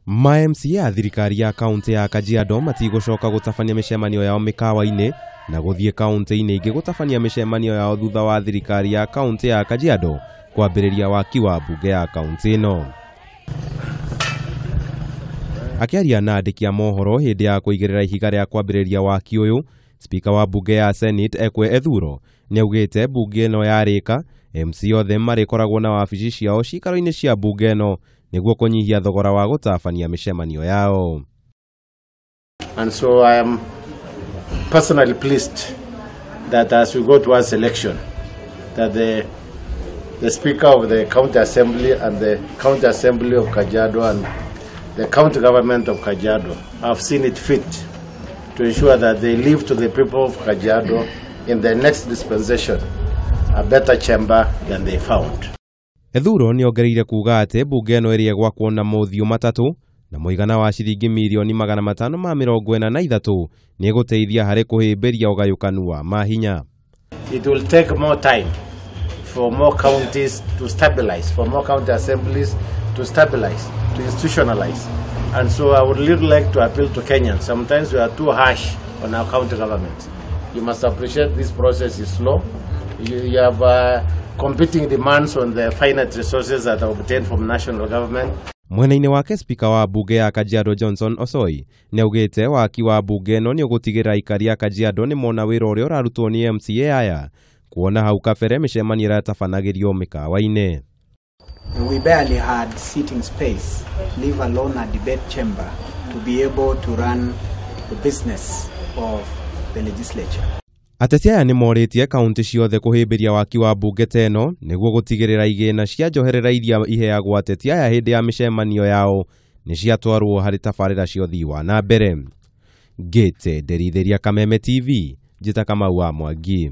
Ma MCA a thirikari ya kaunti ya Kajiado matigũcoka gũtabania mĩcemanio yao mĩkawa-inĩ na gũthiĩ kaunti-inĩ ingĩ gũtabania mĩcemanio yao thutha wa thirikari ya kaunti ya Kajiado kwambĩrĩria waki wa mbunge ya kaunti ĩno. Akĩaria na andĩki a mohoro hĩndĩ ya kũigĩrĩra ihiga rĩa kwambĩrĩria waki ũyũ, spika wa mbunge ya Senate Ekwe Ethuro nĩaugĩte mbunge ĩno yarĩka MC othe marĩkoragwo na wabici ciao cikaro-inĩ cia mbunge ĩno nĩguo kũnyihia thogora wa gũtabania mĩcemanio yao. And so I am personally pleased that as we go towards election, that the Speaker of the County Assembly and the County Assembly of Kajiado and the County Government of Kajiado have seen it fit to ensure that they leave to the people of Kajiado in the next dispensation a better chamber than they found. Ethuro nĩongereire kuga atĩ mbunge ĩno ĩrĩa ĩgwakwo na mothiũ matatũ na mũigana wa ciringi mirioni 543 nĩ ĩgũteithia harĩ kũhĩmbĩria ũgayũkanu wa mahinya. It will take more time for more counties to stabilize, for more county assemblies to stabilize, to institutionalize. And so I would really like to appeal to Kenyans. Sometimes we are too harsh on our county governments. You must appreciate this process is slow. You have competing demands on the finite resources that are obtained from national government. Mwena-inĩ wake spika wa mbunge ya Kajiado Johnson Osoi nĩaugĩte waki wa mbunge ĩno nĩ ũgũtigĩrĩra aikari a Kajiado nĩ mona wĩra ũrĩa ũrarutwo nĩ MCA aya kuona hau kabere mĩcemanio ĩratabanagĩrio mĩkawa-inĩ. We barely had sitting space, leave alone a debate chamber, to be able to run the business of the legislature. Ateti aya nĩ morĩtie kaunti ciothe kũhĩmbĩria waki wa mbunge ta ĩno nĩguo gũtigĩrĩra igĩna cia njoherera iria iheagwo ateti aya hĩndĩ ya mĩcemanio yao nĩ ciatwarwo harĩ tabarĩra cia ũthii wa na mbere. Ngĩte Nderithĩria Kameme TV, njĩta Kamau wa Mwangi.